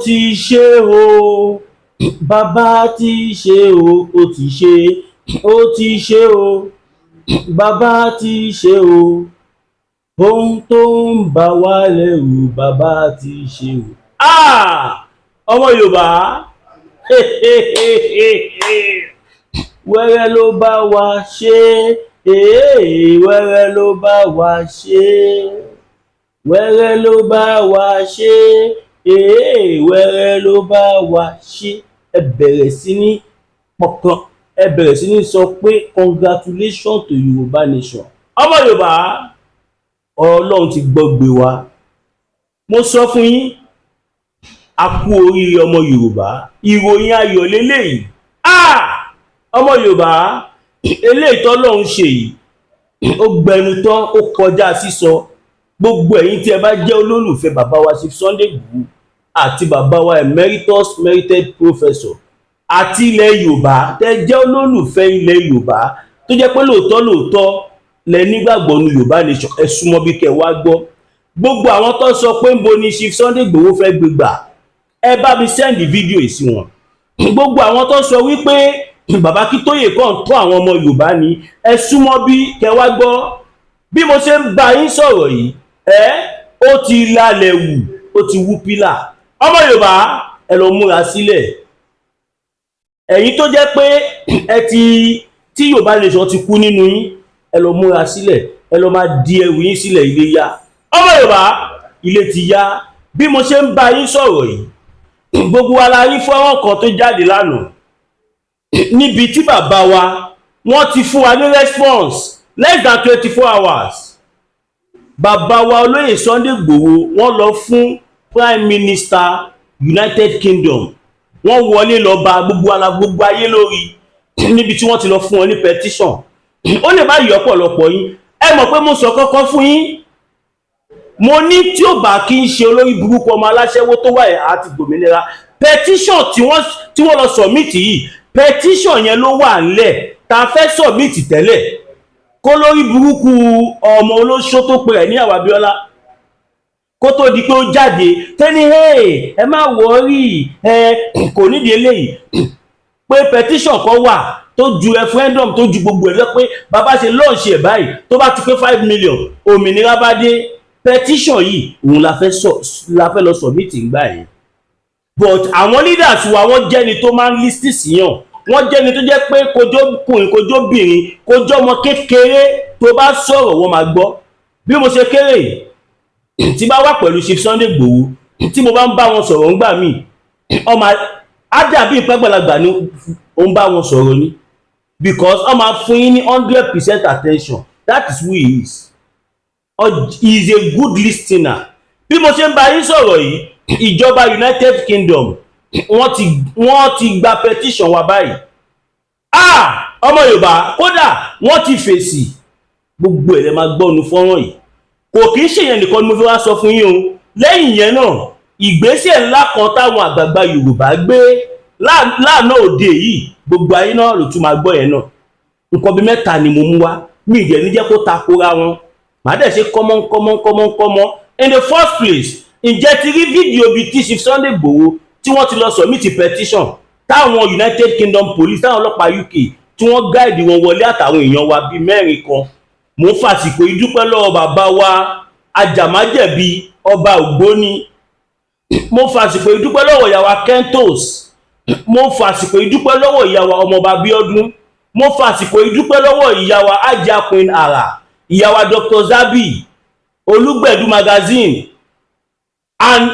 Ti ṣe o, bàbá ti ṣe o, ó ti ṣe, ó ti ṣe o, bàbá ti ṣe o. Ohun tó ń bà wá lẹ́rù, bàbá ti ṣe o. Ah! Ọmọ Yorùbá, wẹ́rẹ́ ló bá wa ṣe é, wẹ́rẹ́ ló bá wa ṣe é, wẹ́rẹ́ ló bá wa ṣe é, wẹ́rẹ́ ló bá wa ṣe. Ẹ bẹ̀rẹ̀ sí ní pọkàn, ẹ bẹ̀rẹ̀ sí ní sọ pé congratulations to Yorùbá nation. Ọmọ Yorùbá, Ọlọ́run ti gbọ́ gbé wa. Mo sọ fún yín, a kú oríire, ọmọ Yorùbá. Ìròyìn ayọ̀ lélẹ́yìí. Ah! Ọmọ Yorùbá, eléyìí tọ́lọ́run ṣe yìí, ó gbẹnu tán, ó kọjá sísọ. Gbogbo ẹ̀yin tí ẹ bá jẹ́ olólùfẹ́ bàbá wa Chief Sunday Igboho àti bàbá wa emeritus merited professor àti ilẹ̀ Yorùbá, tẹ́ jẹ́ olólùfẹ́ ilẹ̀ Yorùbá, tó jẹ́ pé lóòótọ́ lóòótọ́ lẹ nígbàgbọ́ nu Yorùbá nation, ẹ súnmọ́ bí kẹ́ wá gbọ́. Gbogbo àwọn tó sọ pé ń bo ni Chief Sunday Igboho fẹ́ gbé gbà, ẹ bá mi send fídíò yìí sí wọn. Gbogbo àwọn tó sọ wípé bàbá Akíntóyè kàn tó àwọn ọmọ Yorùbá ni, ẹ súnmọ́ bí kẹ́ wá gbọ́. Bí mo ṣe ń bá yín sọ̀rọ̀ yìí, ẹ ó ti lálẹ́ wù, ó ti wú pílà. Ọmọ Yorùbá, ẹ lọ múra sílẹ̀. Ẹ̀yin tó jẹ́ pé ẹ ti tí Yorùbá nation ti kú nínú yín, ẹ lọ múra sílẹ̀, ẹ lọ máa di ẹrù yín sílẹ̀. Ilé yá, ọmọ Yorùbá, ilé ti yá. Bí mo ṣe ń bá yín sọ̀rọ̀ yìí, gbogbo wa la rí fọ́nrán kan tó jáde lánàá níbi tí bàbá wa wọ́n ti fún wa ní response less than 24 hours. Bàbá wa olóyè Sunday Igboho, wọ́n lọ fún Prime Minister United Kingdom, wọ́n wọlé lọ bá gbogbo ala, gbogbo ayé lórí níbi tí wọ́n ti lọ fún wọn ní petition. Ó lè má yọ ọ̀pọ̀lọpọ̀ yín. Ẹ mọ̀ pé mo sọ kọ́kọ́ fún yín, mo ní tí ó bá kí ń ṣe olórí burúkú ọmọ aláṣẹ́wó tó wà àti gbòmìnira, petition tí wọ́n lọ submit yìí, petition yẹn ló wà ńlẹ̀ tá a fẹ́ submit tẹ́lẹ̀, kó lórí burúkú ọmọ olóṣó tó pe rẹ̀ ní àwọn Abíọ́lá, kó tó di pé ó jáde tẹ́ni, "Hey, ẹ má worry, ẹ kò nídìí eléyìí," pé petition kan wà tó ju referendum, tó ju gbogbo ẹ̀ lọ, pé bàbá ṣe launch ẹ̀ báyìí, tó bá ti pé 5 million, òmìnira bá dé. Petition yìí òun la fẹ́ sọ, la fẹ́ lọ submit ńgbà yẹn. But àwọn leaders wa, wọ́n jẹ́ni tó máa ń listen síyàn. Wọ́n jẹ́ni tó jẹ́ pé kójókùnrin, kójóbìnrin, kójọ́mọ kékeré, tó bá sọ̀rọ̀, wọ́n máa gbọ́. Bí mo ṣe kéré yìí, tí bá wà pẹ̀lú Chief Sunday Igboho, tí mo bá ń bá wọn sọ̀rọ̀ ńgbà míì, ọmọ á dàbí ìpẹ́gbàlagbà ni ó ń bá wọn sọ̀rọ̀ ni, because ọ máa fún yín ní 100% attention. That is who he is. He is a good listener. Bí mo ṣe ń bá yín sọ̀rọ̀ yìí, ìjọba United Kingdom, wọ́n ti gba petition wa báyìí. Ah! Ọmọ Yorùbá, kódà wọ́n ti fèsì. Gbogbo ẹ̀ lẹ́ máa gbọ́nu fọ́nrán yìí. Kò kí ń ṣèyẹn nìkan ni mo fi wá sọ fún yín o. Lẹ́yìn yẹn náà, ìgbésẹ̀ ńlá kan táwọn àgbààgbà Yorùbá gbé láàánú òde yìí, gbogbo ayé náà ló tún máa gbọ́ yẹn náà. Nǹkan bíi mẹ́ta ni mo mú wá, mi ì dẹ̀ ní jẹ́ kó takora wọn, màá dẹ̀ ṣe kọ́mọ́ kọ́mọ́ kọ́mọ́ kọ́mọ́. In the first place, ǹjẹ́ ti rí fídíò bíi tí Chief Sunday Igboho tí wọ́n ti lọ submit petition, táwọn United Kingdom Police, táwọn ọlọ́pàá UK, tí wọ́n guide wọn wọlé àtàwọn èèyàn wa bíi mẹ́rin kan? Mo ń fàsìkò yìí dúpẹ́ lọ́wọ́ bàbá wa ajàmájẹ̀bi ọba ògbóni. Mo fàsìkò yìí dúpẹ́ lọ́wọ́ ìyá wa Kentos. Mo fàsìkò yìí dúpẹ́ lọ́wọ́ ìyá wa ọmọọba Bíọ́dún. Mo fàsìkò yìí dúpẹ́ lọ́wọ́ ìyá wa Ajá Queen Ara, ìyá wa Dr. Zabi Olúgbẹ̀dú magazine and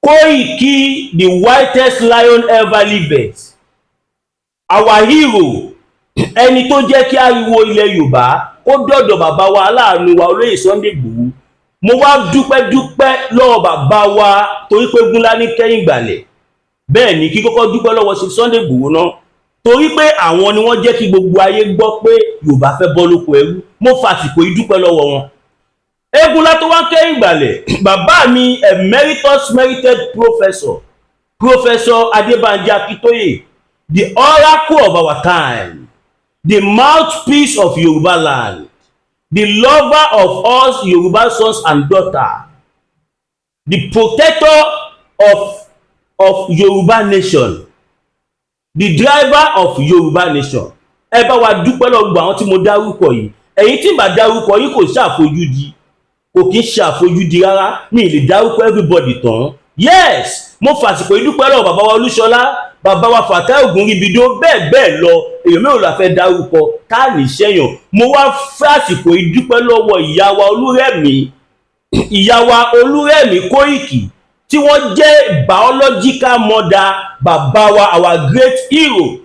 Koiki, the whitest lion ever lived, our hero, ẹni tó jẹ́ kí ariwo ilẹ̀ Yorùbá kó dọ̀dọ̀ bàbá wa aláàánú wa olóyè Sunday Igboho. Mo wá dúpẹ́ dúpẹ́ lọ́wọ́ bàbá wa, torí pé gúnlá ní kẹ́yìn gbàlẹ̀. Bẹ́ẹ̀ ni kí kọ́kọ́ dúpẹ́ lọ́wọ́ sí Sunday Igboho náà, torí pé àwọn ni wọ́n jẹ́ kí gbogbo ayé gbọ́ pé Yorùbá fẹ́ bọ́ lóko ẹrú. Mo fàsìkò yìí dúpẹ́ lọ́wọ́ wọn. Eégúnlá tó wá kẹ́yìn gbàlẹ̀, bàbá mi emeritus merited professor, Professor Adébánjí Akíntóyè, the oracle of our time, the mouthpiece of Yoruba land, the lover of us Yoruba sons and daughters, the protector of of Yorùbá nation, the driver of Yorùbá nation. Ẹ bá wa dúpẹ́ lọ́wọ́ gbogbo àwọn tí mo dárúkọ yìí. Ẹ̀yin tí n bá dárúkọ yìí, kò ṣàfojúdi, kò kí ń ṣàfojúdi rárá. Mi ì lè dárúkọ everybody tán. Yes, mo fàsìkò yìí dúpẹ́ lọ́wọ́ bàbá wa Olúṣọlá, bàbá wa Fatai Ògúnríbidó, bẹ́ẹ̀ bẹ́ẹ̀ lọ. Èèyàn mélòó la fẹ́ dárúkọ ká ní sẹ́yàn? Mo wá fàsìkò yìí dúpẹ́ lọ́wọ́ ìyá wa Olúrẹ̀mí, ìyá wa Olúrẹ̀mí Kóìkì, tí wọ́n jẹ́ biological mother bàbá wa, our great hero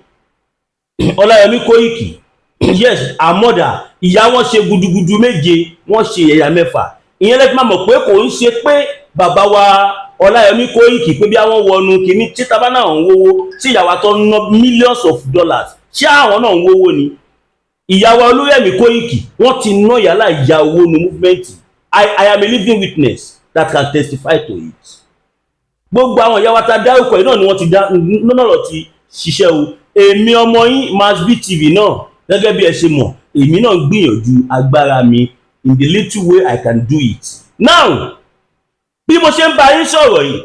Ọláyọmí Kóìkì. Yes, her mother, ìyá wọn ṣe gudugudu méje, wọ́n ṣe ẹ̀yà mẹ́fà. Ìyẹn lẹ́fí máa mọ̀ pé kò ń ṣe pé bàbá wa Ọláyọmí Kóìkì pé bí àwọn wọnú kìíní tí tábà náà ń wówó tí ìyàwó tó ń ná millions of dollars, ṣé àwọn náà ń wówó ni? Ìyàwó Olúrẹ̀mí Kóìkì, wọ́n ti ná yàrá ìyá owó nu movement. I am a living witness that can testify to it. Gbogbo àwọn ìyá wa ta dárúkọ yìí náà ni wọ́n ti dá náà lọ ti ṣiṣẹ́ o. Èmi ọmọ yín Masbi TV náà, gẹ́gẹ́ bí ẹ ṣe mọ̀, èmi náà gbìyànjú agbára mi in the little way I can do it. Now, bí mo ṣe ń bá yín sọ̀rọ̀ yìí,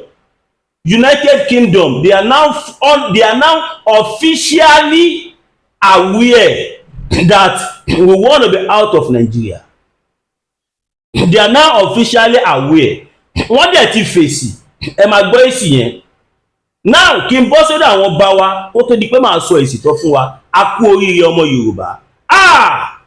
United Kingdom, they are now officially aware that we want to be out of Nigeria. They are now officially aware. Wọ́n dẹ̀ ti fèsì. Ẹ máa gbọ́ èsì yẹn. Now, kí n bọ́ sódò àwọn ọba wa kó tó di pé màá sọ èsì tó fún wa. A kú oríire, ọmọ Yorùbá. Ah,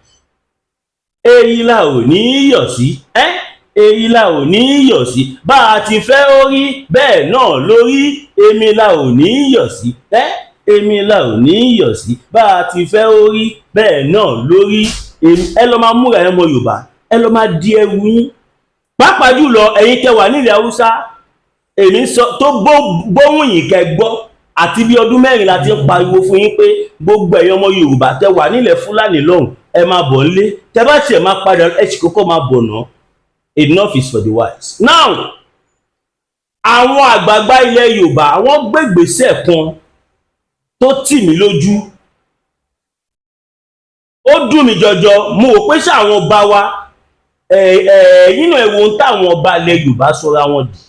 èyí la ò ní í yọ̀ sí ẹ́, èyí la ò ní í yọ̀ sí. Bá a ti fẹ́ ó rí bẹ́ẹ̀ náà lórí. Èmi la ò ní í yọ̀ sí ẹ́, èmi la ò ní í yọ̀ sí. Bá a ti fẹ́ ó rí bẹ́ẹ̀ náà lórí. Ẹ lọ máa múra ẹ, ọmọ Yorùbá. Ẹ lọ máa di ẹrù yín, pàápàá jùlọ ẹ̀yin tẹ́ wà nílẹ̀ Haúsá. Èmi sọ tó gbóhùn yìí kẹ́ gbọ́. Àti bí ọdún 4 la ti ń pariwo fún yín pé gbogbo ẹ̀yin ọmọ Yorùbá tẹ́ wà nílẹ̀ Fúlàní lọ́hùn, ẹ máa bọ̀ nílé. Tẹ́ bá tiẹ̀ máa padà, ẹ sì kọ́kọ́ máa bọ̀ ná. Enough is for the wise. Now, àwọn àgbààgbà ilẹ̀ Yorùbá, wọ́n gbé ìgbésẹ̀ kan tó tì mí lójú, ó dùn mí jọjọ. Mo rò pé ṣé àwọn ọba wa ẹ̀ẹ́n náà, ẹ̀wọ̀n táwọn ọba ilẹ̀ Yorùbá sọra wọn dì.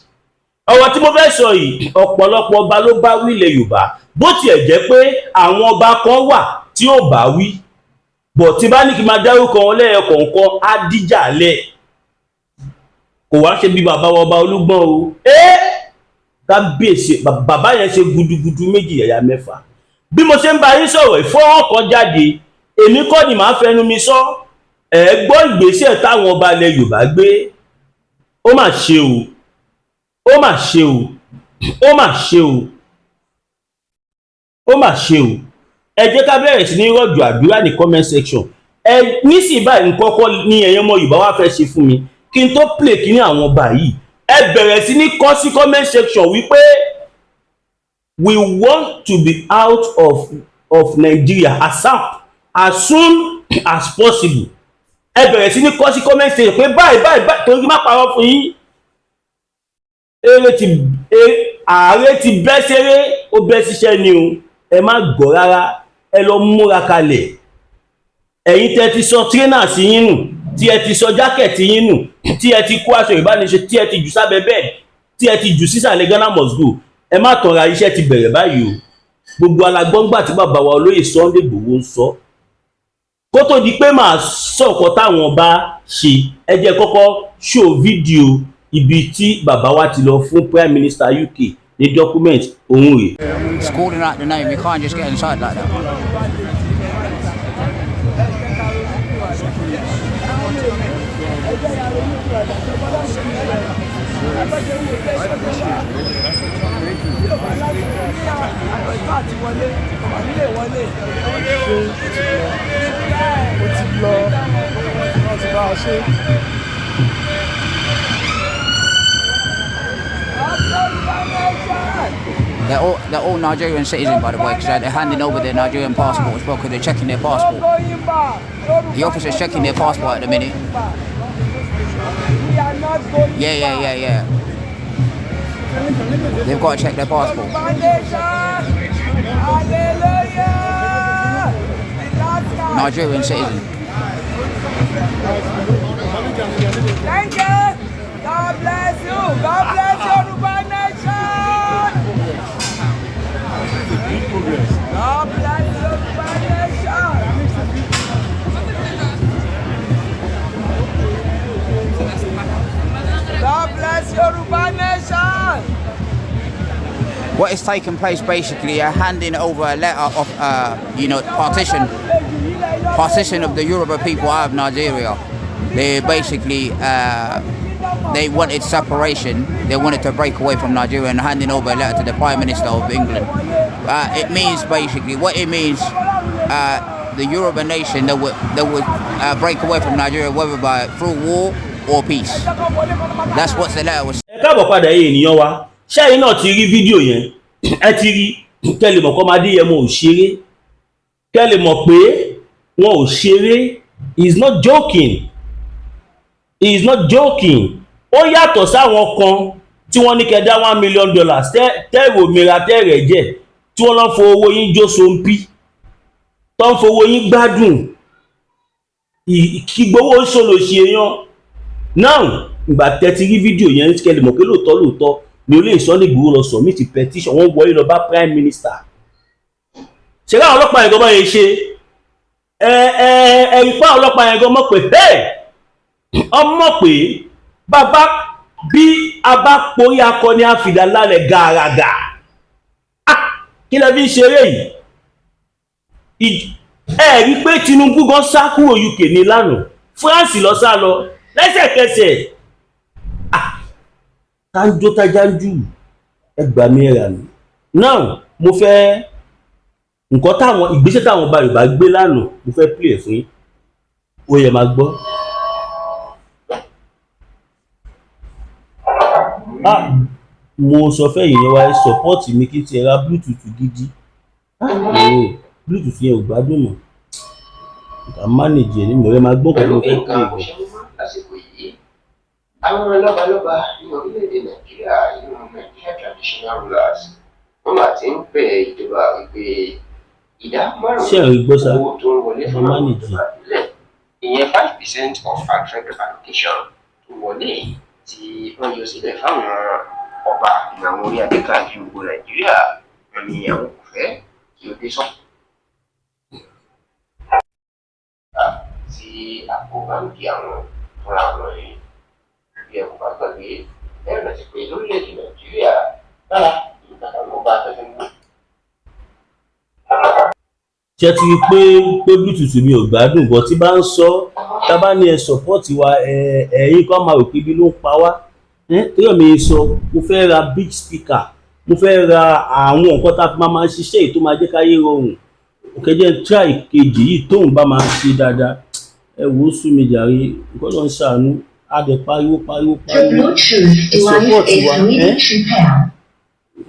Ọ̀rọ̀ tí mo fẹ́ sọ yìí, ọ̀pọ̀lọpọ̀ ọba ló bá wí ilẹ̀ Yorùbá, bó tiẹ̀ jẹ́ pé àwọn ọba kan wà tí ò bá wí bọ̀. Tí bá ní kí n máa dárúkọ wọn lẹ́yọ kọ̀ọ̀kan, á díjà lẹ̀. Kò wá ṣe bí bàbá wa, ọba Olúgbọ́n o. Ẹ́ kábíyèsí, bàbá yẹn ṣe gudugudu méjì, ẹ̀yà mẹ́fà. Bí mo ṣe ń bá yín sọ̀rọ̀, ìfọ́nrán kan jáde. Èmi kọ́ ni màá fẹnu mi sọ. Ẹ gbọ́ ìgbésẹ̀ táwọn ọba ilẹ̀ Yorùbá gbé. Ó mà ṣe o, ó mà ṣe o, ó mà ṣe o, ó mà ṣe o. Ẹ jẹ́ ká bẹ̀rẹ̀ sí ní rọ̀jò àdúrà ní comment section. Ẹ nísìnyí báyìí, nǹkan kọ́ ní ẹ̀yin ọmọ Yorùbá wá fẹ́ ṣe fún mi. Kí n tó play kíní àwọn ọba yìí, ẹ bẹ̀rẹ̀ sí ní kọ sí comment section wípé we want to be out of Nigeria ASAP, as soon as possible. Ẹ bẹ̀rẹ̀ sí ní kọ sí comment section pé báyìí báyìí báyìí, torí má parọ́ fún yín, eré ti ààrẹ ti bẹ́ séré, ó bẹ́ síṣẹ́ ni o. Ẹ má gbọ́ rárá, ẹ lọ múra kalẹ̀. Ẹ̀yin tẹ́ ti sọ trainer sí yín nù, tí ẹ ti sọ jacket yín nù, tí ẹ ti kó aṣọ ìbánisẹ, tí ẹ ti jù sábẹ́ bẹ́ẹ̀, tí ẹ ti jù sísàlẹ̀ Ghana must go, ẹ má tọ̀ra. Iṣẹ́ ti bẹ̀rẹ̀ báyìí o. Gbogbo alágbọ́ngbà tí bàbá wa olóyè Sunday Igboho ń sọ, kó tó di pé màá sọ̀kọ́ táwọn bá ṣe, ẹ jẹ́ kọ́kọ́ ṣó fídíò ibi tí bàbá wa ti lọ fún Prime Minister UK ní document òun rèé. It's calling out the name. You can't just get inside like that. Ṣé ó ti lọ? Ó ti lọ, wọ́n ti bá a ṣe. They're all Nigerian citizens, by the way, because they're handing over their Nigerian passport as well, because they're checking their passport. The officer's checking their passport at the minute. Yeah. They've got to check their passport. Nigerian citizen. Thank you. God bless you. God bless Yoruba nation. Progress. God bless Yorùbá nation. God bless Yorùbá nation. What is taking place basically are handing over a letter of partition of the Yoruba people out of Nigeria. They basically they wanted separation. They wanted to break away from Nigeria and handing over a letter to the Prime Minister of England. It means basically what it means. The Yoruba nation that would break away from Nigeria, whether by through war or peace. That's what the letter was Ẹ káàbọ̀ padà yìí, ènìyàn wa. Ṣẹ́yìn náà ti rí fídíò yẹn? Ẹ ti rí kẹ́ lè mọ̀ kọ́ máa Adéyẹmọ ò ṣeré, kẹ́ lè mọ̀ pé wọn ò ṣeré. He is not joking, he is not joking. Ó yàtọ̀ sáwọn kan tí wọ́n ní kẹ́ dá $1 million tẹ́rò mìíràn tẹ́rẹ̀ jẹ́, tí wọ́n lọ́ fowó yín jó sompi, tó ń fowó yín gbádùn kí gbowó ṣòlòṣì èèyàn. Now, ìgbà tẹ́ ti rí fídíò yẹn, kẹ́ lè mọ̀ pé lóòótọ́ lóòótọ́ ni olóyè Sunday Igboho lọ submit petition. Wọ́n wọlé lọ bá Prime Minister. Ṣe káwọn ọlọ́pàá yẹn gan bá yẹn ṣe ẹ ẹ ẹ rí pa ọlọ́pàá yẹn gan mọ̀ pé hey, ọmọ pé bàbá bí a bá porí akọni àfìdá lálẹ́ gàràgà. Ah, kí lẹ fi ń ṣeré yìí? Ẹ rí pé Tinubu gan sá kúrò UK ní lánàá, France lọ sá lọ lẹ́sẹ̀kẹsẹ̀. Ah, táńjó tájájú, ẹ gbà mí, ẹ rà mí. Now, mo fẹ́ nǹkan táwọn ìgbésẹ̀ táwọn ọba Yorùbá gbé lánàá, mo fẹ́ play ẹ̀ fún yín. Ó yẹ máa gbọ́. Ah, mo sọ fẹ́ yìnyín wa, ẹ support mi kí n tiẹ̀ ra Bluetooth gidi. Ah, ooo, Bluetooth yẹn ò gbádùn mọ́. Kà manage ẹ̀ ní mọ̀rẹ́ máa gbọ́ nǹkan tí Pẹ̀lú mo bí fẹ́ nǹkan play kò bọ̀. ṣe ń mọ́ lásìkò yìí, àwọn lọ́balọ́ba ní orílẹ̀-èdè Nàìjíríà, inú Nigeria traditional rulers, wọ́n máa ti ń bẹ ìjọba wípé ìdá Ṣé ẹ̀ rí gbọ́ sá? márùn-ún owó tó ń wọlé Ẹ fún àwọn manage. ìjọba ìbílẹ̀, ìyẹn 5% of federal allocation tó wọlé tí wọ́n yọ sílẹ̀ fáwọn ọba àwọn orí adé káàkiri gbogbo Nàìjíríà, wọ́n ní àwọn kò fẹ́ kí ó dé sọ́kùn sí àpò báńkì àwọn fúnra wọn ni. Bí ẹ kò bá gbàgbé, ẹ rántí pé lórílẹ̀-èdè Nàìjíríà, lára nǹkan táwọn ọba afẹ́fẹ́ ń gbé Ṣé ti rí pé Bluetooth mi ò gbádùn bọ́ tí bá ń sọ tá bá ní ẹ support wa, ẹ ẹ̀yin kan máa rò pé ibi ló ń pa wá. Torí mi sọ, mo fẹ́ ra big speaker, mo fẹ́ ra àwọn nǹkan tá a fi máa ṣiṣẹ́ yìí tó máa jẹ́ káyé rọrùn. Òkè jẹ́ try kejì yìí tóun bá máa ṣe dáadáa. Ẹ wò ó, sú mi jàre. Nǹkan ló ń ṣàánú, á dẹ̀ pariwo pariwo The pariwo. Bluetooth Ẹ support device is wa ready ẹ to pair.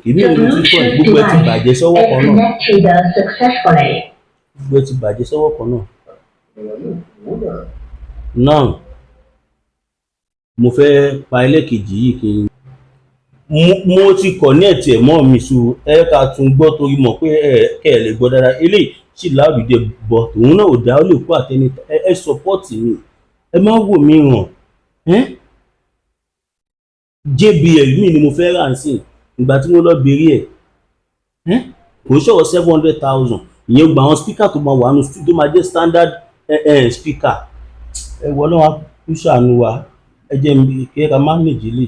kìíní The òun tún kọ́ ẹ̀ Bluetooth gbogbo ẹ ti device bàjẹ́ sọ́wọ́ is kan náà. connected successfully. Gbogbo ẹ ti bàjẹ́ sọ́wọ́ kan náà. Ni wọn yóò owó náà. Now, mo fẹ́ pa ẹlẹ́kejì yìí kí n mo ti connect ẹ̀ mọ́ mi so ẹ ká tún gbọ́ torí mọ̀ pé ẹ kẹ́ ẹ lè gbọ́ dáadáa. Eléyìí sì láàbì dé bọ̀ tòun náà ò dá, ó lè kó àtẹni. Ẹ support mi, ẹ má wò mí ràn ẹ́. JBL mi ni mo fẹ́ rà sí. Ìgbà tí mo lọ béèrè ẹ̀ ẹ́, kò ń ṣọ̀rọ̀ 700,000. Ìyẹn gba àwọn speaker tó máa wà nù tó máa jẹ́ standard speaker. Ẹ wọ náà, kú ṣàánú wa. Ẹ jẹ́ kí ẹ ká manage lè.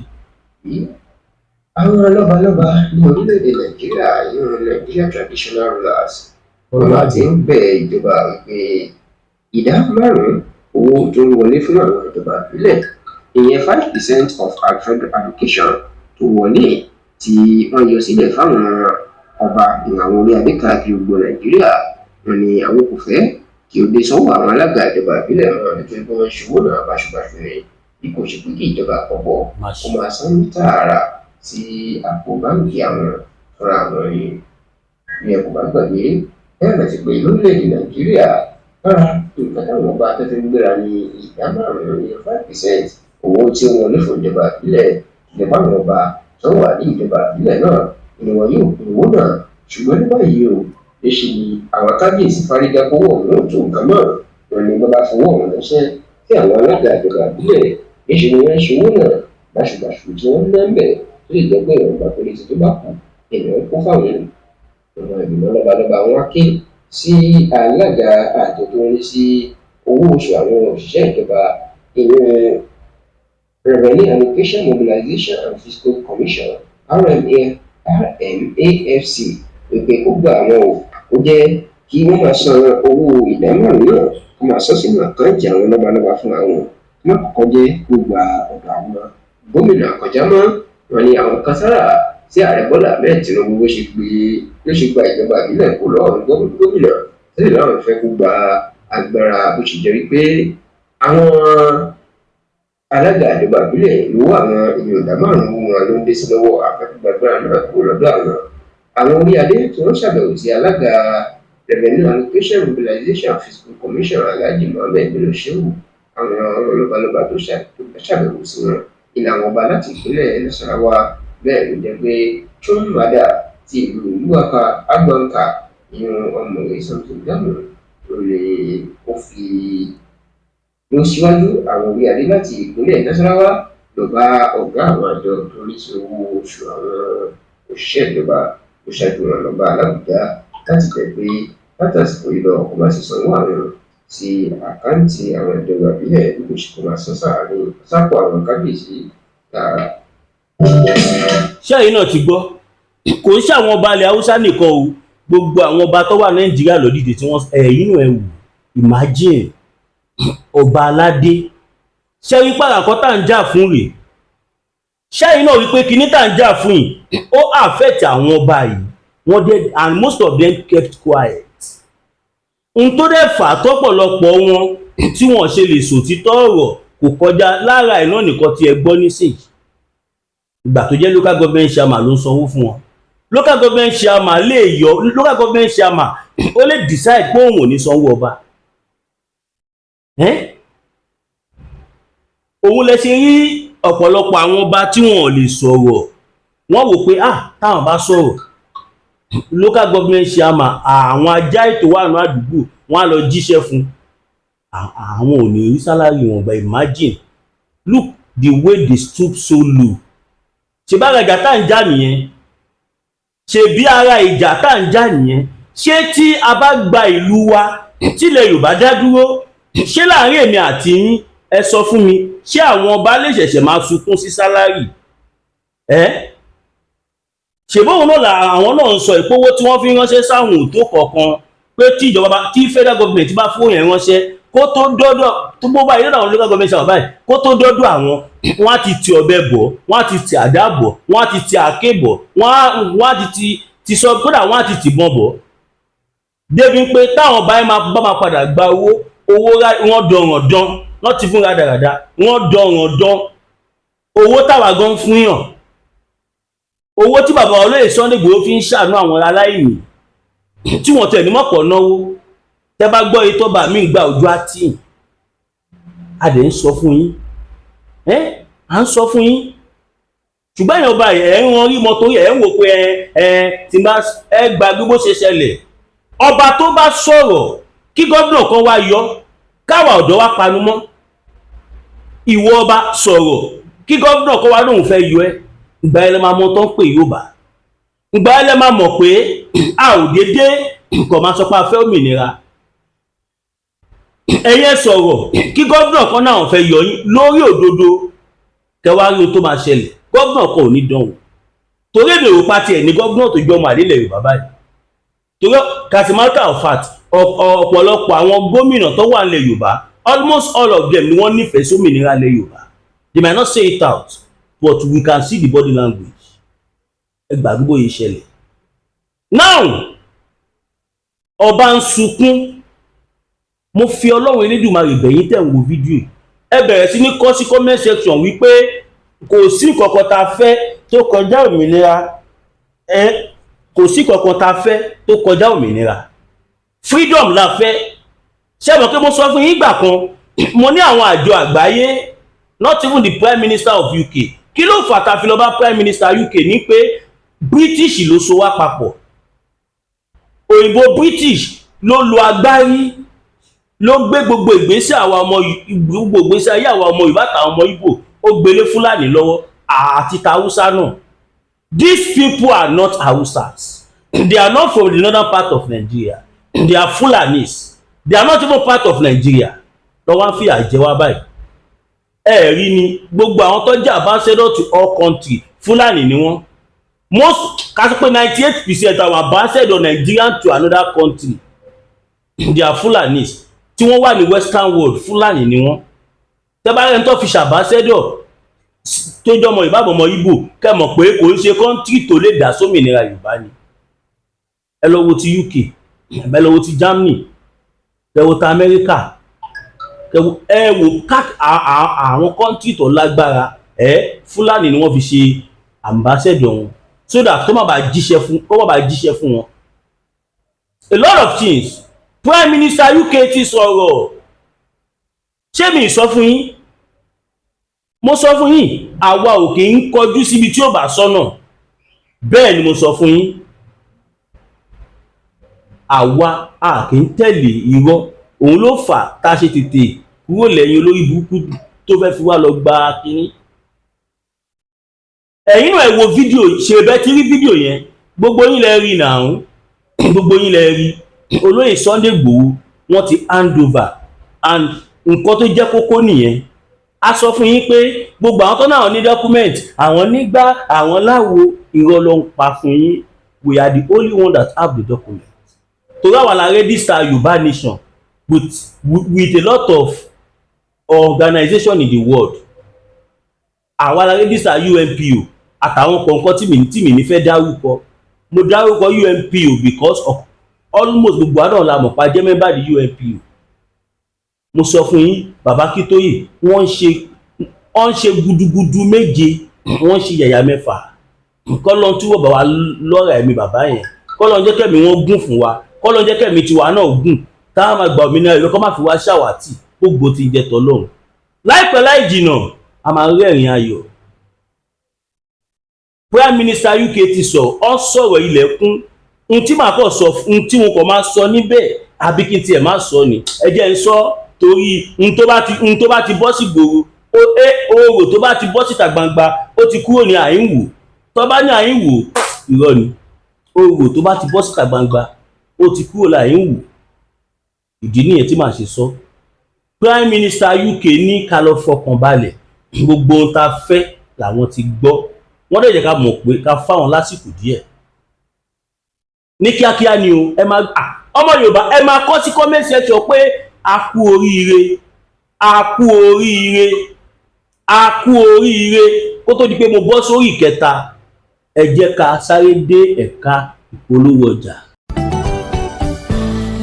Àwọn lọ́balọ́ba ní orílẹ̀-èdè Nàìjíríà, ìyẹn Nigeria traditional rulers, wọ́n máa ti ń bẹ ìjọba wípé ìdá márùn-ún owó tó ń wọlé fún àwọn ìjọba ìbílẹ̀, ìyẹn 5% of federal allocation tó wọlé tí wọ́n yọ sílẹ̀ fáwọn ọba àwọn orí adé káàkiri gbogbo Nàìjíríà, wọ́n ní àwọn kò fẹ́ kí ó dé sọ́wọ́ àwọn alága ìjọba ìbílẹ̀ wọn, nítorí pé wọ́n ń ṣòwò náà báṣubàṣu ni, bí kò ṣe pé kí ìjọba àpapọ̀ kó máa san ní tààrà sí àpò báńkì àwọn fúnra wọn ni. Bí ẹ kò bá gbàgbé, ẹ rántí pé lórílẹ̀-èdè Nàìjíríà, lára nǹkan táwọn ọba afẹ́fẹ́ ń gbéra ní ìdá márùn-ún ní 5% owó tí ó wọlé fún ìjọba ìbílẹ̀. Ìjọba àwọn ọba tó wà ní ìjọba ìbílẹ̀ náà ni wọn yóò pín owó náà. Ṣùgbọ́n ní báyìí o, níṣe ni àwọn kábíyèsí fárígá kówó ọ̀hún ò tó nǹkan mọ́. Wọn ni wọ́n bá fowó ọ̀hún ránṣẹ́ sí àwọn alága ìjọba ìbílẹ̀, níṣe ni wọ́n ń ṣòwò náà báṣubàṣu tí wọ́n ń ná ń bẹ̀, tó lè jẹ́ pé ìwọ̀nba péréte tó bá kù èèyàn ń kó fáwọn. Àwọn ìgbìmọ̀ lọ́balọ́ba wọn ké sí alága àjọ tó ń rí sí owó oṣù àwọn òṣìṣẹ́ ìjọba, ìyẹn Revenue Allocation, Mobilization and Fiscal Commission, RMA, RMAFC, wípé kó gba àwọn o, ó jẹ́ kí wọ́n máa san owó ìdá 5 náà, kó máa san sínú àkáǹtì àwọn lọ́balọ́ba fún àwọn, kó má kọ́kọ́ jẹ́ kó gba ọ̀dọ̀ àwọn gómìnà kọjá mọ́. Wọn ní àwọn kan sára sí Ààrẹ Bọ́lá Ahmed Tinubu bó ṣe gbé ló ṣe gba ìjọba ìbílẹ̀ kó lọ́wọ́ gómìnà sílẹ̀ láwọn fẹ́ kó gba agbára, bó ṣe jẹ́ wípé àwọn alága ìjọba ìbílẹ̀ lówó àwọn èèyàn ìdá 5 wọn ló ń dé sí lọ́wọ́, àfẹ́kùgbàgbára náà kúrò lọ́dọ̀ àwọn. Àwọn orí adé tí wọ́n ṣàbẹ̀wò sí alága Revenue Allocation, Mobilization and Fiscal Commission, Alhaji Mohammed Bello Shehu, àwọn lọ́balọ́ba tó ṣàbẹ̀wò sí wọn ní àwọn ọba láti ìpínlẹ̀ Nasarawa. Bẹ́ẹ̀ ló jẹ́ pé Chumada ti ìlú Luwaka Agbonka, ìyẹn Ọ̀mọ̀wé Samson Gamu, ló lè ó fi ló síwájú àwọn orí adé láti ìpínlẹ̀ Nasarawa lọ bá ọ̀gá àwọn àjọ tó ń rí sí owó oṣù àwọn òṣìṣẹ́ ìjọba tó ṣáájú wọn lọ bá l'Àbújá láti bẹ̀ pé látàsìkò yìí lọ, kó má ṣe sanwó àwọn sí àkáǹtì àwọn ìjọba ìbílẹ̀, bí kò ṣe kó máa san sáàrin sápò àwọn kábíyèsí tààrà. Ṣé ẹ̀yin náà ti gbọ́? Kò ń ṣàwọn ọba ilẹ̀ Haúsá nìkan o, gbogbo àwọn ọba tó wà Nàìjíríà ló dìde tí wọ́n. Ẹ̀yin náà, ẹ wò, imagine ọba aládé. Ṣé rí pàràkọ́ tá à ń jà fún rèé? Ṣé ẹ̀yin náà rí pé kinní tá à ń jà fún yìí, ó affect àwọn ọba yìí? Wọ́n dé and most of them kept quiet. Ohun tó dẹ̀ fà á tọ́pọ̀lọpọ̀ wọn tí wọ́n ṣe lè sòtítọ́ ọ̀rọ̀ kò kọjá lára ẹ̀ náà nìkan tí ẹ gbọ́ nísìnyí. Ìgbà tó jẹ́ local government chairman ló ń sanwó fún wọn, local government chairman lè yọ, local government chairman ó lè decide pé òun ò ní sanwó ọba. Ẹ́n? Òun lẹ ṣe rí ọ̀pọ̀lọpọ̀ àwọn ọba tí wọn ò lè sọ̀rọ̀. Wọ́n wò pé, ah, táwọn bá sọ̀rọ̀, local government chairman, àwọn ajá ètò wà ní àdúgbò, wọ́n á lọ jíṣẹ́ fún àwọn, ò ní rí salary wọn gbà. Imagine, look the way they stoop so low. Ṣe bá ara ìjà tá ń jà nìyẹn? Ṣe bí ara ìjà tá ń jà nìyẹn? Ṣé tí a bá gba ìlú wa, tílẹ̀ Yorùbá dá dúró, ṣé láàrin èmi àti yín, ẹ sọ fún mi, ṣé àwọn ọba lè ṣẹ̀ṣẹ̀ máa sunkún sí salary ẹ́? Ṣèbóun náà là àwọn náà ń sọ ìpówó tí wọ́n fi ránṣẹ́ sáwọn òtó kọ̀ọ̀kan, pé tí ìjọba bá, tí federal government bá fún yẹn ránṣẹ́, kó tó dọ́dọ̀ tó bó báyìí lọ́dọ̀ àwọn local government ṣàwọn báyìí, kó tó dọ́dọ̀ àwọn, wọ́n á ti ti ọ̀bẹ bọ̀, wọ́n á ti ti àdá bọ̀, wọ́n á ti ti àáké bọ̀, wọ́n á ti sọ, kódà wọ́n á ti tìbọn bọ̀, débi pé táwọn báyìí máa bá máa padà gba owó owó, wọ́n dọ̀ràn dán, wọ́n ti fún rádaràda, wọ́n dọ̀ràn dán owó táwa gan fún yàn, owó tí bàbá olóyè Sunday Igboho fi ń ṣàánú àwọn aláìní tí wọ́n tẹ̀ ní mọ̀pọ̀ náwó. Tẹ́ bá gbọ́ yìí, tọ́ba mi gba ojú àtì. A dẹ̀ ń sọ fún yín, ẹ́ à ń sọ fún yín, ṣùgbọ́n èèyàn ọba ẹ̀ ń ran rí mọ́ torí ẹ̀ ń wò pé ẹ tí bá ẹ gba gbogbo ṣe ṣẹlẹ̀. Ọba tó bá sọ̀rọ̀ kí gómìnà kan wá yọ, káwa ọ̀dọ́ wá panu mọ́. Ìwọ ọba sọ̀rọ̀ kí gómìnà kan wá lóun fẹ́ yọ ẹ́, ìgbà ẹ lè máa mọ tán pé yóò bá, ìgbà ẹ lè máa mọ̀ pé a ò dédé nǹkan máa sọ pé a fẹ́ òmìnira. Ẹ̀yẹ sọ̀rọ̀ kí gómìnà kan náà fẹ́ yọ yín lórí òdodo, kẹwàá rí ohun tó máa ṣẹlẹ̀. Gómìnà kan ò ní dánwò, torí èmi ò pa tiẹ̀ ní gómìnà tó jọmọ àdílẹ̀ Yorùbá báyìí, torí as a matter of fact, ọ̀pọ̀lọpọ̀ àwọn gómìnà tó wà nílẹ̀ Yorùbá, almost all of them ni wọ́n nífẹ̀ẹ́ sómìnira ilẹ̀ Yorùbá. They might not say it out, but we can see the body language. Ẹ gbàgbé bóyá ìṣẹ̀lẹ̀ now, ọba ń sunkún. Mo fi Ọlọ́run Elédùmarè bẹ̀yìn tẹ̀ ń wo fídíò yìí, ẹ bẹ̀rẹ̀ sí ní kọ sí comment section wípé kò sí nǹkankan tá a fẹ́ tó kọjá òmìnira. Ẹ kò sí nǹkankan tá a fẹ́ tó kọjá òmìnira, freedom la fẹ́. Ṣé mọ̀ pé mo sọ fún yín ìgbà kan, mo ní àwọn àjọ àgbáyé, not even the prime minister of UK, kí ló fà tá a fi lọ bá prime minister UK ní pé British ló so wá papọ̀? Òyìnbó British ló lo agbárí, ló gbé gbogbo ìgbésẹ̀ àwa ọmọ, gbogbo ìgbésẹ̀ ayé àwa ọmọ Yorùbá àtàwọn ọmọ Ìgbò, ó gbélé Fúlàní lọ́wọ́ àti tàwùsá náà. These people are not Hausas. They are not from the northern part of Nigeria. They are Fulanis. They are not even part of Nigeria. Lọ́wọ́ ń fìyà jẹ wá báyìí. Ẹ rí ni gbogbo àwọn tó jẹ́ ambassador to all country, Fúlàní ni wọ́n. Most, ká sọ pé 98% àwọn ambassador Nigerian to another country, they are Fulanis. Tí wọ́n wà ní western world, Fúlàní ni wọ́n. Tẹ́bárẹ́ tó fi ṣe ambassador tó jọmọ ìbábọ̀mọ Ìgbò, kẹ́ mọ̀ pé kò ń ṣe country tó lè dá sómìnira Yorùbá ni. Ẹ lọ wo ti UK, ẹ lọ wo ti Germany, ẹ wo ti America, ẹ wo àwọn country tó lágbára. Ẹ Fúlàní ni wọ́n fi ṣe ambassador wọn so that kó má bàa jíṣẹ́ fún wọn. A lot of things. Prime Minister UK ti sọ̀rọ̀. Ṣé mi sọ fún yín? Mo sọ fún yín, àwa ò kì í kọjú síbi tí ó bá sọ́nà. Bẹ́ẹ̀ ni mo sọ fún yín, àwa a kì í tẹ̀lé irọ́. Òun ló fà tá a ṣe tètè kúrò lẹ́yìn olórí burúkú tó fẹ́ fi wá lọ gba kínní. Ẹ̀yin náà, ẹ wo fídíò. Ṣe bẹ́ẹ̀ ti rí fídíò yẹn? Gbogbo yín lẹ rí nàá, gbogbo yín lẹ rí. Olóyè Sunday Igboho, wọ́n ti hand over, and nǹkan tó jẹ́ kókó nìyẹn. A sọ fún yín pé gbogbo àwọn tó náà ní document, àwọn nígbà àwọn láwo, irọ́ ló ń pa fún yín. We are the only one that have the document, torí àwa la register Yorùbá nation with a lot of organization in the world. Àwa la register UNPO àtàwọn kọ̀ọ̀kan tí mi ní fẹ́ dárúkọ. Mo dárúkọ UNPO because of almost gbogbo àná la mọ̀ pa jẹ́ member di UNPO. Mo sọ fún yín, bàbá Akíntóyè, wọ́n ń ṣe gudugudu méje, wọ́n ń ṣe yàyà mẹ́fà. Kọ́lọ́n túbọ̀ bá wa lọ́ra ẹ̀mí bàbá yẹn, kọ́lọ́n jẹ́ kẹ́mi wọ́n gùn fún wa, kọ́lọ́n jẹ́ kẹ́mi tiwa náà gùn, táwọn máa gba òmìnira ìlú, kọ́ máa fi wá ṣàwátì. Gbogbo ti jẹ tọ́lọ́run. Láìpẹ́ láì jìnà, a máa rẹ́rìn ayọ̀. Prime Minister UK ti sọ ọ́, sọ̀rọ̀ ilẹ̀kùn. Ohun tí màá kọ̀ sọ, ohun tí wọn kò máa sọ níbẹ̀, àbí kí n tiẹ̀ má sọ ni, ẹ jẹ́ n sọ, torí ohun tó bá ti bọ́ sí gbòòrò, oòrò tó bá ti bọ́ síta gbangba, ó ti kúrò ní àyínwò. Tó bá ní àyínwò, irọ́ ni. Oòrò tó bá ti bọ́ síta gbangba, ó ti kúrò ní àyínwò. Ìdí nìyẹn tí màá ṣe sọ. Prime Minister UK ní ká lọ fọkàn balẹ̀, gbogbo ohun tá a fẹ́ làwọn ti gbọ́. Wọ́n dẹ̀ jẹ́ ká mọ̀ pé ká fáwọn lásìkò díẹ̀ ní kíákíá ni o. Ẹ máa, ọmọ Yorùbá, ẹ máa kọ sí comment section pé a kú oríire, a kú oríire, a kú oríire. Kó tó di pé mo bọ́ sórí ìkẹta, ẹ jẹ́ ká sáré dé ẹ̀ka ìpolówó ọjà.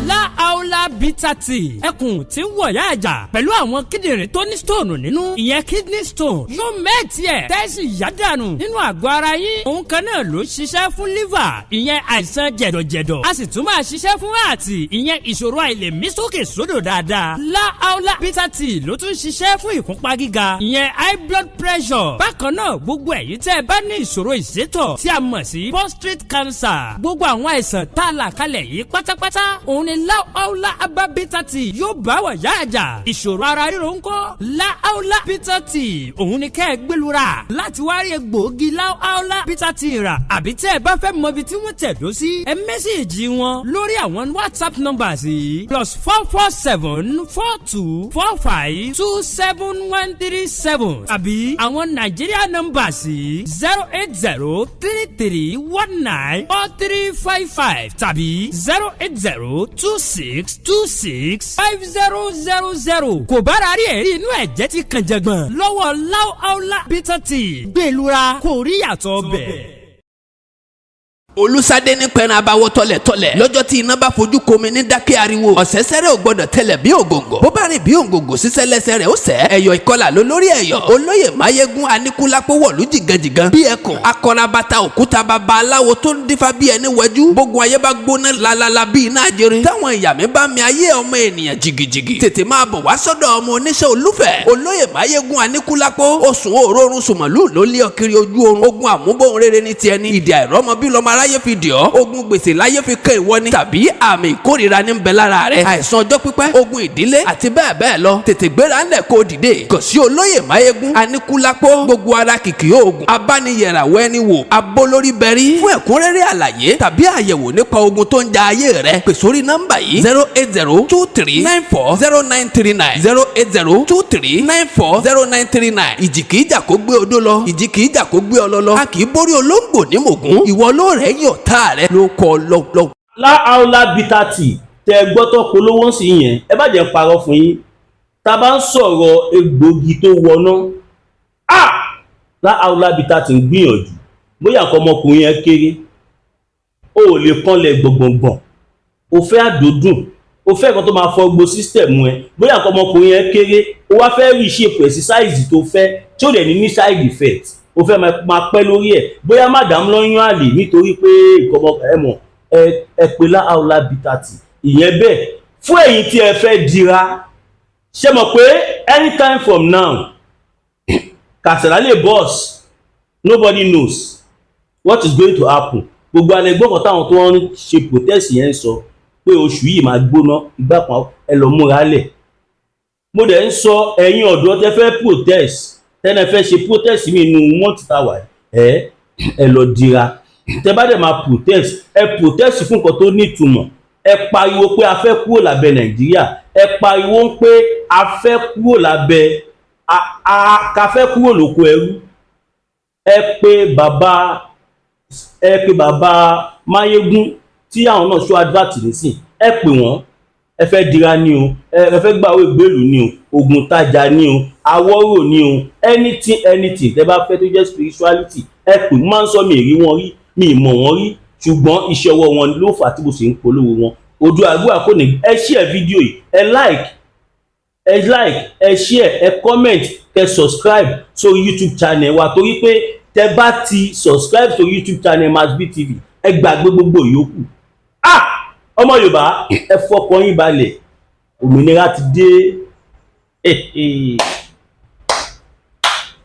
Láàólà Bitter Tea, ẹkùn tí ń wọ̀yá àjà pẹ̀lú àwọn kíndìnrín tó ní stone nínú, ìyẹn kidney stone, yóò mẹ́ẹ̀tì ẹ̀ tẹ́sí yádànù nínú àgọ́ ara yín. Òun kan náà ló ṣiṣẹ́ fún liver, ìyẹn àìsàn jẹ̀dọ̀jẹ̀dọ̀. A sì tún máa ṣiṣẹ́ fún heart, ìyẹn ìṣòro àìlèmí sókè sódò dáadáa. Láàólà Bitter Tea ló tún ṣiṣẹ́ fún ìfúnpá gíga, ìyẹn high blood pressure. Bákan náà, gbogbo ẹ̀yin tẹ́ ẹ bá ní ìṣòro ìsétọ̀ tí a mọ̀ sí prostate cancer, gbogbo àwọn àìsàn tá a là kalẹ̀ yìí pátápátá, òun ni Láàólà Herbal Bitter Tea yóò bá wà yá àjà. Ìṣòro ara ríro ńkọ́? Láàólà Bitter Tea, òun ni kẹ́ ẹ gbẹlura láti wá rí egbòogi Láàólà Bitter Tea rà. Àbí tẹ́ ẹ bá fẹ́ mọ ibi tí wọ́n tẹ̀dó sí, ẹ message wọn lórí àwọn WhatsApp numbers yìí: +44 7424 527137, àbí àwọn Nàìjíríà numbers yìí: 08033194355 tàbí 08026265000. Kò bára rí ẹ̀rí inú ẹ̀jẹ̀ ti kàn jẹ̀gbọ̀n lọ́wọ́ Láàólà Bitter Tea, gbẹ̀lura kò rí yàtọ̀ bẹ̀. Olùsádé ní pẹ̀rẹ̀ abawọ́ tọ́lẹ̀tọ́lẹ̀ lọ́jọ́ tí iná bá fojú komi ní dákẹ́ ariwo. Ọ̀sẹ̀sẹ̀rẹ̀ ò gbọ́dọ̀ tẹlẹ̀ bí ògòǹgò, bó bá rìn bí ògòǹgò sísẹ́ lẹ́sẹ̀ rẹ̀ ó sẹ́. Ẹ̀yọ̀ ìkọlà ló lórí ẹ̀yọ̀. Olóyè Máyégún Aníkúlápó wọ̀lú jìgànjìgàn bí ẹkùn akọrabata òkúta, bàbá aláwo tó ń dífá bí ẹni wẹjú. Bógun ayé bá gbóná lalala bí iná àjẹrin, táwọn ìyá mi bá mi ayé ọmọ ènìyàn jìgìjìgì, tètè máa bọ̀ wá sọ́dọ̀ ọmọ oníṣẹ́ olúfẹ̀, olóyè Máyégún Aníkúlápó. Oṣù òórùn sùmọ̀lú ló lé ọ kiri ojú oorun. Ogun àmúbọ̀n rere ní tiẹ̀ ní ìdí àìrọ́mọ bí lọ́mọ aráyé. Láyé fi dì ọ́, ogun gbèsè láyé fi kẹ́ ìwọ ni, tàbí àmì ìkórìíra ní ń bẹ lára rẹ, àìsàn ọjọ́ pípẹ́, ogun ìdílé àti bẹ́ẹ̀ bẹ́ẹ̀ lọ. Tètè gbéra ńlẹ̀ kó dìde kàn sí olóyè Máyégún Aníkúlápó, gbogbo ara kìkì oògùn abániyẹ̀ràwọ̀ ẹni wò abólórí bẹ̀rí. Fún ẹ̀kúnrẹ́rẹ́ àlàyé tàbí àyẹ̀wò nípa ogun tó ń ja ayé rẹ, pè sórí nọ́mbà yìí: 08023940939, 08023940939. Ìjì kìí jà kó gbé odó lọ, ìjì kìí jà kó gbé ọlọ lọ. A kì í borí olóńgbò ní mògún. Ìwọ ló rẹ̀ yọ̀ tá rẹ ló kọ́ lọ́lọ́. Láàólá bitter tea tẹ gbọ́ tó polówó ń sìn yẹn, ẹ má jẹ́ parọ́ fún yín, tá a bá ń sọ̀rọ̀ egbògi tó wọná, ah, Láàólá bitter tea ń gbìyànjú. Bóyá nǹkan ọmọkùnrin yẹn kéré, o ò lè kanlẹ̀ gbọ̀ngbọ̀ngbọ̀n, o fẹ́ àdódùn, o fẹ́ nǹkan tó máa fọ gbogbo system ẹ. Bóyá nǹkan ọmọkùnrin yẹn kéré, o wá fẹ́ rí shape ẹ̀ sí size tó fẹ́, tí ó dẹ̀ ní side effect, o fẹ́ máa pẹ́ lórí ẹ̀. Bóyá madam lọ́yún àlè nítorí pé nǹkan ọmọ ẹ mọ̀, ẹ pé Láàólá bitter tea. Ìyẹn bẹ́ẹ̀. Fún èyí tí ẹ fẹ́ dira, ṣe mọ̀ pé anytime from now, Kasala lè burst. Nobody knows what is going to happen. Gbogbo alẹ́ gbọ́kàn táwọn tó ń ṣe protest yẹn ń sọ pé oṣù yìí máa gbóná ìgbà kan. Ẹ lọ múra lẹ̀. Mo dẹ̀ ń sọ, ẹ̀yin ọ̀dọ́ tẹ́ fẹ́ protest, tẹ́lẹ̀ fẹ́ ṣe protest mi inú mọ́tì táwà, ẹ lọ dira. Tẹ́ bá dẹ̀ máa protest, ẹ protest fún nǹkan tó nítumọ̀. Ẹ pariwo pé a fẹ́ kúrò lábẹ́ Nàìjíríà. Ẹ pariwo pé a fẹ́ kúrò lábẹ́ a fẹ́ kúrò lóko ẹrú. Ẹ pé bàbá Máyégún tí àwọn náà ṣó advert nísìn, ẹ pè wọ́n. Ẹ fẹ́ dira ní o, ẹ fẹ́ gbàwé gbèlú ní o, oògùn tajà ní o, awọ́rò ní o, anything, anything tẹ́ bá fẹ́ tó jẹ́ spirituality, ẹ pè. Mo máa ń sọ, mi ì rí wọn rí, mi ì mọ̀ wọ́n rí, ṣùgbọ́n iṣẹ́ ọwọ́ wọn ló fà á tí mo sì ń polówó wọn. Ojú àdúrà kò ní. Ẹ share fídíò yìí, ẹ like, ẹ share, ẹ comment, kẹ subscribe sórí YouTube channel wa, torí pé tẹ bá ti subscribe sórí YouTube channel Masbi TV, ẹ gbàgbé gbogbo ìyókù. Ah, ọmọ Yorùbá, ẹ fọkàn yín balẹ̀, òmìnira ti dé.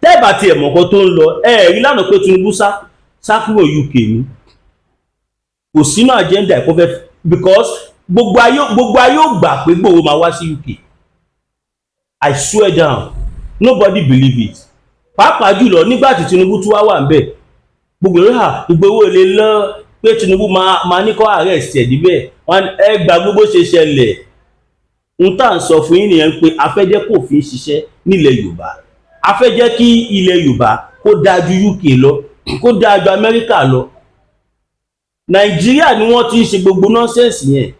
Tẹ́ bá tiẹ̀ mọ̀ nǹkan tó ń lọ, ẹ rí lánàá pé Tinubu sá sá kúrò UK ni. Kò sínú agenda ẹ̀kọ́ fẹ́, because gbogbo ayé ò gbà pé Ìgbòho máa wá sí UK. I swear down, nobody believe it, pàápàá jùlọ nígbà tí Tinubu tún wá wà ń bẹ̀. Gbogbo ìlú hà Ìgbòho lè lọ pé Tinubu máa ní kó arrest ẹ̀ níbẹ̀. Ẹ gba gbogbo ṣe ṣẹlẹ̀. N tá à ń sọ fún yín nìyẹn pé a fẹ́ jẹ́ kó fi ń ṣiṣẹ́ nílẹ̀ Yorùbá, a fẹ́ jẹ́ kí ilẹ̀ Yorùbá kó dáa ju UK lọ, kó dáa ju Amẹ́ríkà lọ. Nàìjíríà ni wọ́n ti ń ṣe gbogbo nonsense yẹn.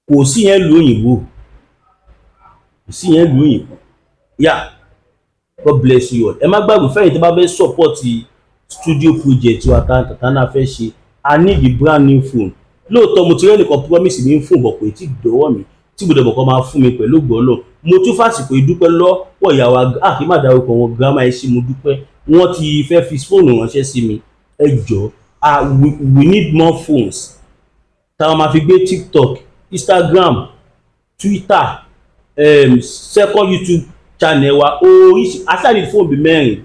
Kò sí yẹn lu òyìnbó, kò sí yẹn lu òyìnbó. Yeah, God bless you all. Ẹ má gbàgbé, fẹ́yìn tí bá fẹ́ support studio project wa tá náà fẹ́ ṣe, I need the brand new phone. Lóòótọ́, mo ti rẹ́ nìkan promise mi ń fún bọ̀ pé tí dọ́wọ́ mi tí gbọdọ̀ bọ̀ kọ́ máa fún mi pẹ̀lú gbọ́lọ̀. Mo tún fàsìkò ìdúpẹ́ lọ́wọ́ ìyàwó, ah, kí má dárúkọ wọn, grandma, ẹ ṣé, mo dúpẹ́. Wọ́n ti fẹ́ fi fóònù ránṣẹ́ sí mi. Ẹ jọ̀ọ́, ah, we need more phones táwọn máa fi gbé TikTok, Instagram, Twitter, second YouTube channel wa. Oríṣi aṣáàní fóònù bíi mẹ́rin.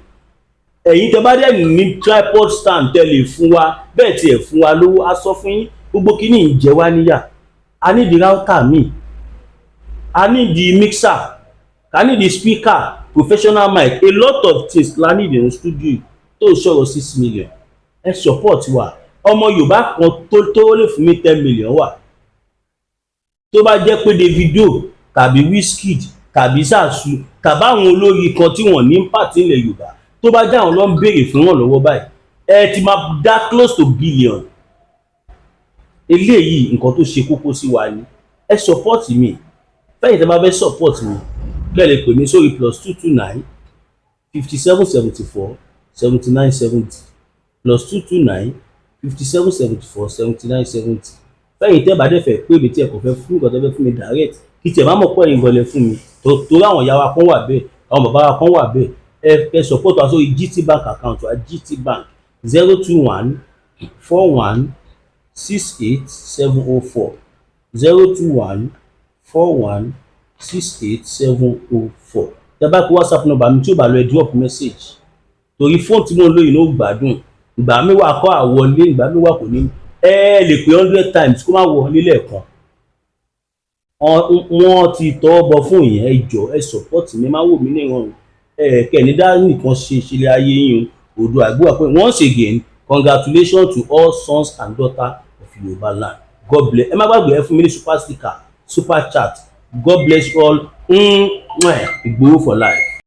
Ẹ̀yin tẹ́ bá dẹ̀ ní tripod stand tẹ́ lè fún wa bẹ́ẹ̀, tiẹ̀ fún wa lówó, a sọ fún yín, gbogbo kíní ń jẹ wá níyà. A ní di router míì, a ní di mixer, a ní di speaker, professional mic, a lot of things la need in studio tó sọ̀rọ̀ 6 million. Ẹ support wa. Ọmọ Yorùbá kan tó lè fún mi 10 million wà, tó bá jẹ́ pé Davido tàbí Wizkid tàbí Zazu tàbí àwọn olórí kan tí wọ́n ní pàtí ilẹ̀ Yorùbá, tó bá jẹ́ àwọn ló ń béèrè fún ìrànlọ́wọ́ báyìí, ẹ ti máa dá close to billion. Eléyìí, nǹkan tó ṣe kókó sí wa ni. Ẹ support mi. Fẹ́yìn tí a bá fẹ́ support mi, kẹ́ ẹ lè pè mí sórí +229 57 74 79 70, +229 57 74 79 70. Fẹ́yìn tẹ́ bá dẹ̀ fẹ́ pè mí, tí ẹ kò fẹ́ fún nǹkan tẹ́ fẹ́ fún mi direct, kí tiẹ̀ má mọ̀ pọ̀ ẹ̀yin gan lẹ fún mi, torí àwọn ìyá wa kan wà bẹ́ẹ̀, àwọn bàbá wa kan wà bẹ́ẹ̀. Ẹ support wa sórí GT Bank account wa, GT Bank, 0214168704, 0214168704. Tẹ́ bá kó WhatsApp number mi tí ò bá lọ, ẹ drop message, torí fóònù tí mò ń lò yìí ló gbádùn. Ìgbà mi wà kọ́ àwọlé, ìgbà mi wà kò ní. Ẹ lè pé 100 times kó má wọlé lẹ́ẹ̀kan. Wọ́n ti tọwọ́ bọ fún ìyẹn. Ẹ jọ, ẹ support mi, má wò mí níran. Ẹ kẹ́ni dá nìkan ṣe ṣẹlẹ̀ ayé yín o. Oòduà àgbéwà pé. Once again, congratulations to all sons and daughters of Yorùbá land. God bless. Ẹ má gbàgbé, ẹ fún mi ní super sticker, super chat. God bless you all. Ìgbòho for life.